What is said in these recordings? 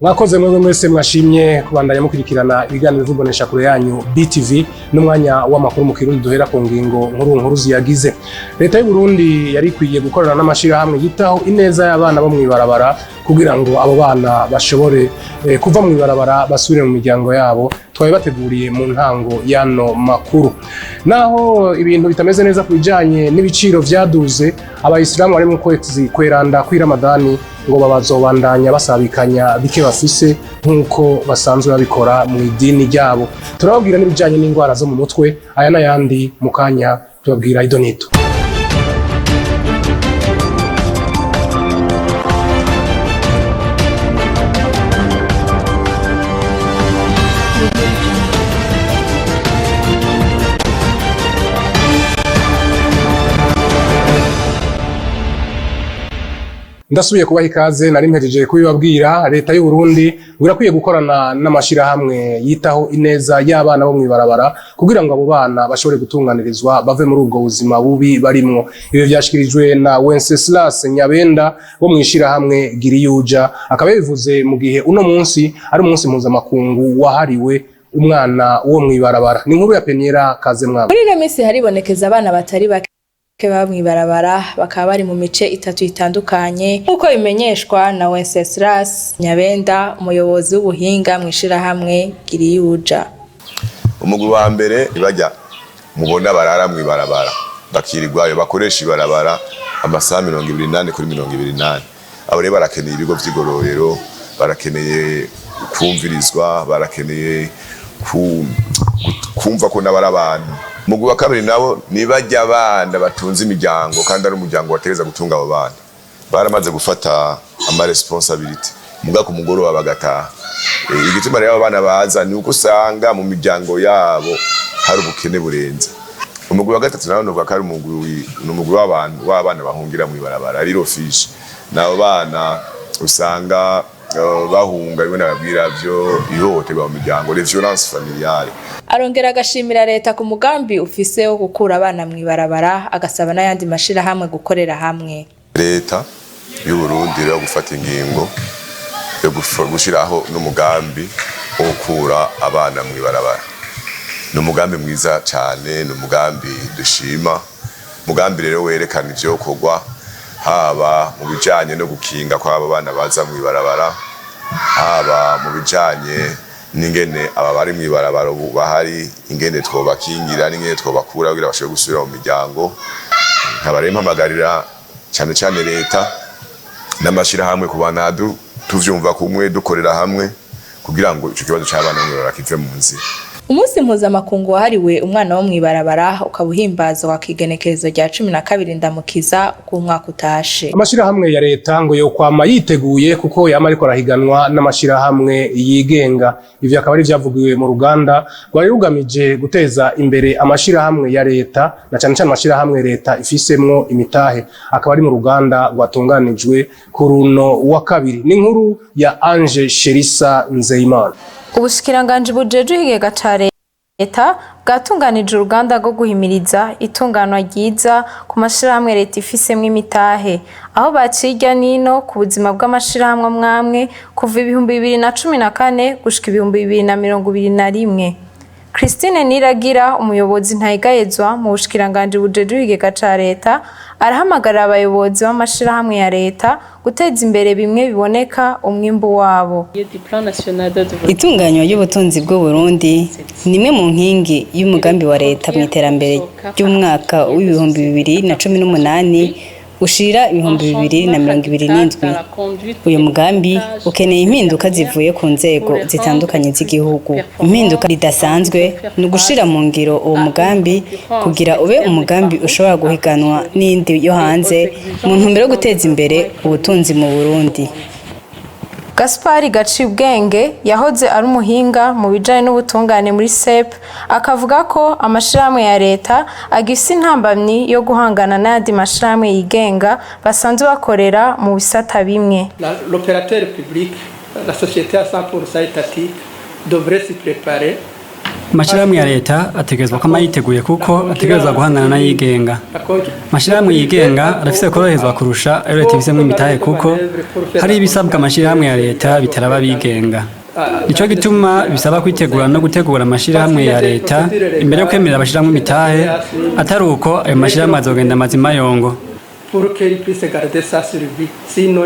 Mwakoze mwebwe mwese mwashimye kubandanya mukurikirana ibiganiro vy'imbonesha kure yanyu BTV, n'umwanya w'amakuru mu Kirundi duhera ku ngingo nkuru nkuru ziyagize. Leta y'u Burundi yari ikwiye gukorana n'amashirahamwe yitaho ineza y'abana bo mw'ibarabara kugira ngo abo bana bashobore kuva mw'ibarabara basubire mu miryango yabo. Twabibateguriye mu ntango y'ano makuru. Naho ibintu bitameze neza ku bijanye n'ibiciro vyaduze, abayisilamu bari mu kwezi kweranda kw'Iramadani ngo babazobandanya basabikanya bike bafise nk'uko basanzwe babikora mu idini ryabo. Turababwira n'ibijanye n'indwara zo mu mutwe. Aya n'ayandi mu kanya tubabwira idonito. Ndasubiye kubaha ikaze. Nari mpejeje kubibabwira, leta y'u Burundi ngo irakwiye gukorana n'amashirahamwe yitaho ineza y'abana bo mw'ibarabara kugira ngo abo bana bashobore gutunganirizwa bave muri ubwo buzima bubi barimwo. Ibyo vyashikirijwe na Wenceslas Nyabenda wo mw'ishirahamwe Giriyuja, akaba yabivuze mu gihe uno munsi ari umunsi mpuzamakungu wahariwe umwana wo mw'ibarabara. Ni inkuru ya Peniera Kazemwabo. Muri ino minsi haribonekeza abana batari bake baba mw'ibarabara, bakaba bari mu mice itatu itandukanye, nk'uko bimenyeshwa na Wenceslas Nyabenda, umuyobozi w'ubuhinga mw'ishirahamwe Giriyuja. Umugwi wa mbere bajya mubona barara mw'ibarabara, bakirirwayo, bakoresha ibarabara amasaha 24/24. Abo rero barakeneye ibigo vy'igororero, barakeneye kumvirizwa, barakeneye kumva ko nabo ari abantu. Umugwi wa kabiri nabo ni bajya abana batunze imiryango, kandi ari umuryango wategereza gutunga abo bana, baramaze gufata ama responsabilité, muga ku mugoroba bagataha. Igituma rero abo bana baza ni uko usanga mu miryango yabo hari ubukene burenze. Umugwi wa gatatu nawo novuga ko ari umugwi, ni umugwi w'abantu w'abana bahungira mw'ibarabara, ari refuge. N'abo bana usanga bahunga bimwe nababwira vyo ihohoterwa mu miryango, les violences familiales. Arongera agashimira leta ku mugambi ufise wo gukura abana mw'ibarabara, agasaba n'ayandi mashirahamwe gukorera hamwe. Leta y'u Burundi rero gufata ingingo yo gushiraho n'umugambi wo gukura abana mw'ibarabara ni umugambi mwiza cyane, ni umugambi dushima, umugambi rero werekana ivyokorwa haba mu bijanye no gukinga kw'aba bana baza mw'ibarabara, haba mu bijanye n'ingene aba bari mw'ibarabara ubu bahari, ingene twobakingira n'ingene twobakura kugira bashobore gusubira mu miryango. Nkaba rero mpamagarira cyane cyane leta n'amashirahamwe kubana tuvyumva kumwe, dukorera hamwe kugira ngo ico kibazo c'abana mw'ibarabara kive mu nzira. Umunsi mpuzamakungu wahariwe umwana wo mw'ibarabara ukaba uhimbazwa kw'igenekerezo rya 12 Ndamukiza uko umwaka utashe. Amashirahamwe ya leta ngo yokwama yiteguye kuko yama ariko arahiganwa n'amashirahamwe yigenga. Ivyo akaba ari vyavugiwe mu ruganda rwari rugamije guteza imbere amashirahamwe ya leta, na cane cane amashirahamwe leta ifisemwo imitahe. Akaba ari mu ruganda rwatunganijwe ku runo wa kabiri. Ni inkuru ya Ange Sherisa Nzeyimana. Ubushikiranganji bujejwe ikigega ca leta bwatunganije uruganda rwo guhimiriza itunganwa ryiza ku mashirahamwe leta ifisemwo imitahe, aho baciye irya nino ku buzima bw'amashirahamwe amwamwe kuva 2014 gushika 2021. Christine Niragira, umuyobozi ntayegayezwa mu bushikiranganji bujejwe ikigega ca leta, arahamagarira abayobozi b'amashirahamwe ya leta guteza imbere bimwe biboneka umwimbu wabo. Itunganywa ry'ubutunzi bw'u Burundi ni imwe mu nkingi y'umugambi wa leta mu iterambere ry'umwaka w'2018 ushira 2027. Uyu mugambi ukeneye impinduka zivuye ku nzego zitandukanye z'igihugu. Impinduka ridasanzwe ni ugushira mu ngiro uwo mugambi kugira ube umugambi ushobora guhiganwa n'indi yo hanze mu ntumbero yo guteza imbere ubutunzi mu Burundi. Gaspari Gacibwenge yahoze ari umuhinga mu bijanye n'ubutungane muri SEP, akavuga ko amashirahamwe ya leta agifise intambamyi yo guhangana n'ayandi mashirahamwe yigenga basanzwe bakorera mu bisata bimwe. L'opérateur public, la société à 100% étatique, devrait s'y préparer. Amashirahamwe ya leta ategerezwa kwama yiteguye, kuko ategerezwa guhangana n'ayigenga. Amashirahamwe yigenga arafise koroherezwa kurusha ayo leta ibisemwo imitahe, kuko hari ibisabwa amashirahamwe ya leta bitaraba abigenga. Nico gituma bisaba kwitegura no gutegura amashirahamwe ya leta imbere yo kwemerera abashiramwe imitahe. Atari uko, ayo mashirahamwe azogenda amazima yongo. Pour qu'il puisse garder sa survie. Sinon,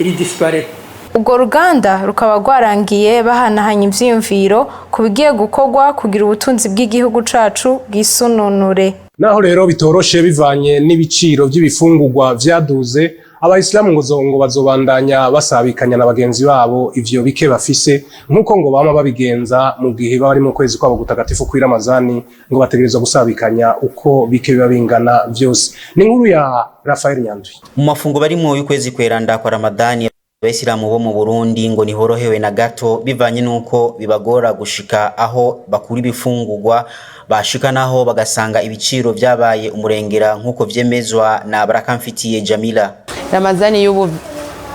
il disparaît. Urwo ruganda rukaba rwarangiye bahanahanye ivyiyumviro ku bigiye gukorwa kugira ubutunzi bw'igihugu cacu bwisununure. Naho rero bitoroshe bivanye n'ibiciro by'ibifungurwa vyaduze, abayisilamu ngo bazobandanya basabikanya na bagenzi babo ivyo bike bafise, nk'uko ngo bama babigenza mu gihe baba bari mu kwezi kwabo gutagatifu kw'iramazani. Ngo bategerezwa gusabikanya uko bike biba bingana vyose. Ni inkuru ya Rafael Nyandwi. Mu mafungo barimwo y'ukwezi kweranda kwa Ramadani, abayisilamu bo mu Burundi ngo ntiborohewe na gato, bivanye n'uko bibagora gushika aho bakura ibifungurwa, bashika naho bagasanga ibiciro vyabaye umurengera, nk'uko vyemezwa na Barakamfitiye Jamila. Ramazani y'ubu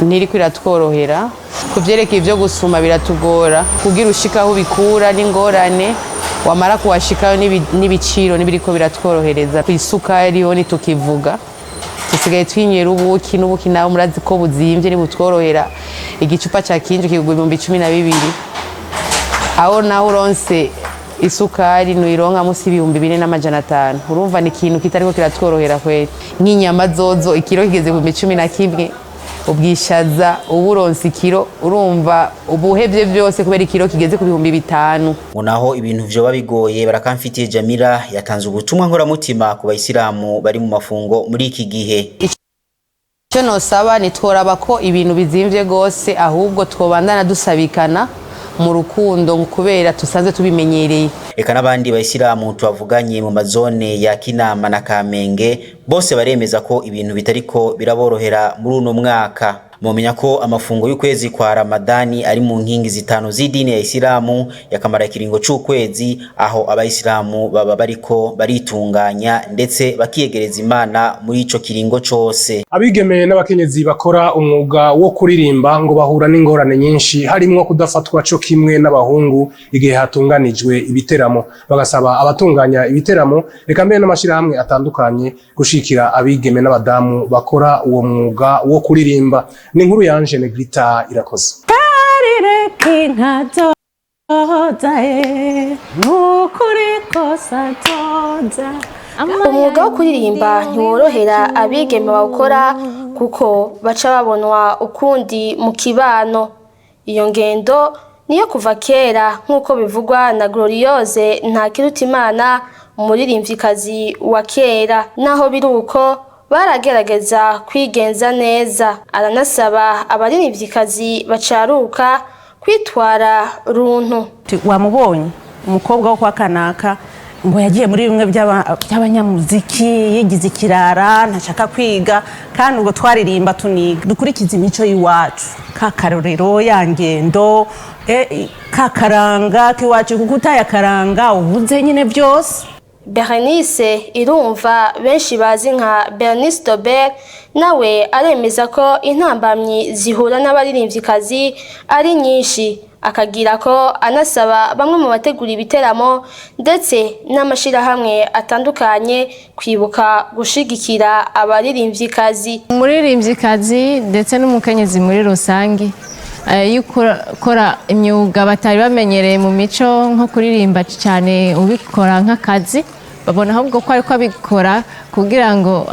ntiriko iratworohera ku vyerekeye ivyo gusuma. Biratugora kugira ushika aho ubikura n'ingorane, wamara kuhashikayo n'ibiciro n'ibiriko biratworohereza. Ku isukari ho ntitukivuga, dusigaye twinywera ubuki, n'ubuki nawe murazi ko buzimvye, ntibutworohera. Igicupa ca kinju kigurwa 12,000, aho naho uronse isukari ntuyironka musi 4500. Urumva ni ikintu kitariko kiratworohera kweri. Nk'inyama zozo, ikiro kigeze 11,000. Ubwishaza uba uronse ikiro, urumva ubuhevye byose kubera ikiro kigeze ku 5000. Ngo naho ibintu vyoba bigoye, Barakamfitiye Jamila yatanze ubutumwa nkoramutima ku bayisilamu bari mu mafungo muri iki gihe. Icyo nosaba, ntitworaba ko ibintu bizimvye gose, ahubwo twobandana dusabikana mu rukundo kubera tusanzwe tubimenyereye. Eka n'abandi bayisilamu twavuganye mu mazone ya Kinama na Kamenge bose baremeza ko ibintu bitariko biraborohera muri uno mwaka. Mumenya ko amafungo y'ukwezi kwa Ramadani ari mu nkingi zitanu z'idini ya Isilamu, yakamara ikiringo c'ukwezi, aho abayisilamu baba bariko baritunganya ndetse bakiyegereza Imana muri ico kiringo cose. Abigeme n'abakenyezi bakora umwuga wo kuririmba ngo bahura n'ingorane nyinshi, harimwo kudafatwa co kimwe n'abahungu igihe hatunganijwe ibiteramo. Bagasaba abatunganya ibiteramo, reka mbere n'amashirahamwe atandukanye, gushikira abigeme n'abadamu bakora uwo mwuga wo kuririmba. Ni inkuru yanje Negrita Irakoze. Karire k'inka zoza, nukuri kose azoza. Umwuga wo kuririmba ntiworohera abigeme bawukora, kuko baca babonwa ukundi mu kibano. Iyo ngendo niyo kuva kera, nk'uko bivugwa na Gloriose Ntakirutimana, umuririmvyikazi wa kera. Naho biri uko, baragerageza kwigenza neza. Aranasaba abaririmvyikazi bacaruka kwitwara runtu. Wamubonye umukobwa wo kwa kanaka ngo yagiye muri bimwe by'abanyamuziki, yigize ikirara, ntashaka kwiga. Kandi ubwo twaririmba tuniga. Dukurikize imico y'iwacu, ka karorero, ya ngendo, ka karanga k'iwacu, kuko utayakaranga ubuze nyine byose. Berenice Irumva, benshi bazi nka Bernice Dobert, nawe aremeza ko intambamyi zihura n'abaririmvyikazi ari nyinshi, akagira ko anasaba bamwe mu bategura ibiteramo ndetse n'amashirahamwe atandukanye kwibuka gushigikira abaririmvyikazi. Umuririmvyikazi ndetse n'umukenyezi muri rusange, iyo ukora imyuga batari bamenyereye mu mico, nko kuririmba cyane, ubikora nk'akazi, babona ahubwo ko ariko abikora kugira ngo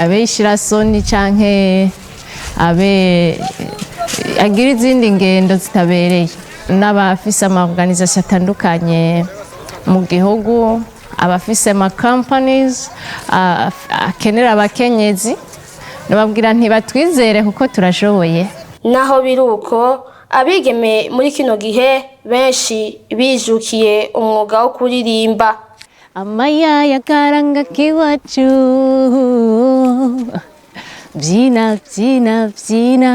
abe yishirasoni canke abe agire izindi ngendo zitabereye. N'abafise ama organisation atandukanye mu gihugu, abafise ama companies akenera abakenyezi, nababwira ntibatwizere kuko turashoboye. Naho biri uko, abigeme muri kino gihe benshi bijukiye umwuga wo kuririmba. Amayaya karanga kiwacu, byina byina byina.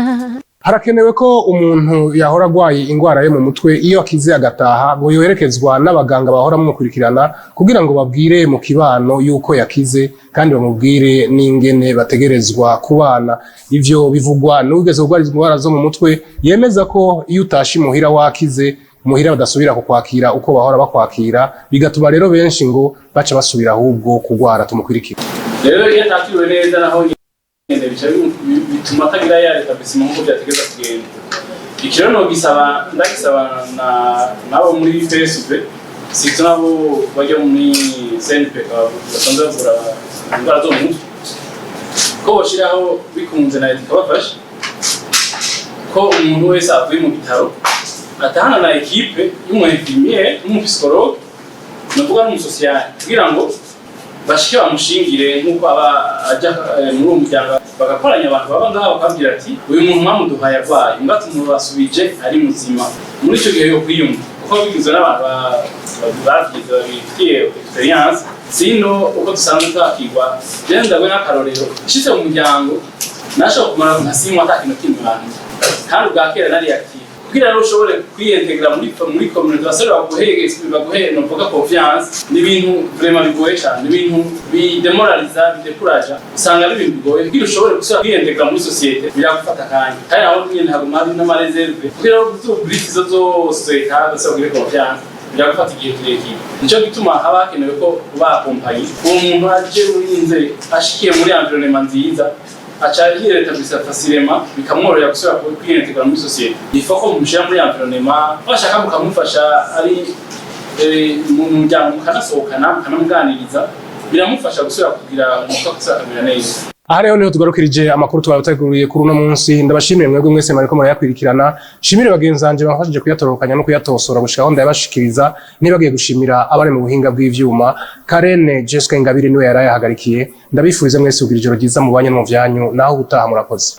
Harakenewe ko umuntu yahora agwaye ingwara yo mu mutwe, iyo akize agataha, ngo yoherekezwa n'abaganga bahora bamukurikirana, kugira ngo babwire mu kibano yuko yakize, kandi bamubwire n'ingene bategerezwa kubana. Ivyo bivugwa n'uwigeze kurwara indwara zo mu mutwe, yemeza ko iyo utashe imuhira wakize. Muhira badasubira kukwakira uko bahora bakwakira, bigatuma rero benshi ngo baca basubira ahubwo kugwara. Tumukwirikira. Rero iyo atakiriwe neza, naho nyene bica bituma atagira ya établissement nkuko byategereza kugenda. Iki rero nogisaba, ndagisaba na nabo muri PSV, surtout nabo bajya muri CNPK basanzwe bavura indwara zo mu mutwe, ko boshiraho bikunze na leta ikabafasha, ko umuntu wese avuye mu bitaro atahana na équipe y'umu infirmier n'umupsychologue, novuga n'umusocial, kugira ngo bashike bamushingire nk'uko aba aja muri uwo muryango, bagakoranya abantu baba ngaho, bakabwira ati: "Uyu muntu mwamuduhaye arwaye, mbwa tumubasubije ari muzima." Muri icyo gihe yo kwiyumva kuko bigizwe n'abantu bavyize, babifitiye expérience. Sino uko dusanzwe twakirwa, jewe ndabona nk'akarorero, nshitse mu muryango nashobora kumara nka 6 mois ata kintu kimwe bantu, kandi ubwa kera nari active. Kugira rero ushobore kwiyentegra muri communauté, basore baguhe novuga confiance, ni ibintu vraiment bigoye cyane, ni ibintu bidemoraliza, bidekuraja. Usanga ari ibintu bigoye kugira ushobore gusubira kwiyentegra muri société, biragufata akanya, kandi naho nyene haguma hari n'ama réserves. Kugira ngo uzugurike izo zose kandi usubire confiance, biragufata igihe kirekire. Nico gituma haba hakenewe ko uba accompagné. Uwo muntu aje urinze ashikiye muri environnement nziza, aca yirétablissa facilement, bikamworohera gusubira kwiyentegra muri société. Il faut ko mumushyira muri environnement, bashaka mukamufasha ari mu muryango, mukanasohokana, mukanamuganiriza, biramufasha gusubira kugira umutwe, gusubira akamera neza. Aha rero niho tugarukirije amakuru twabateguriye kuri uno munsi. Ndabashimiye mwebwe mwese mwariko murayakwirikirana. Shimire bagenzi banje bamfashije kuyatororokanya no kuyatosora gushika aho ndayabashikiriza. Nibagiye gushimira abari mu buhinga bw'ivyuma. Karene Jessica Ingabire niwe yarayahagarikiye. Ndabifuriza mwese kugira ijoro ryiza mu banyu no mu vyanyu. Naho ubutaha, murakoze.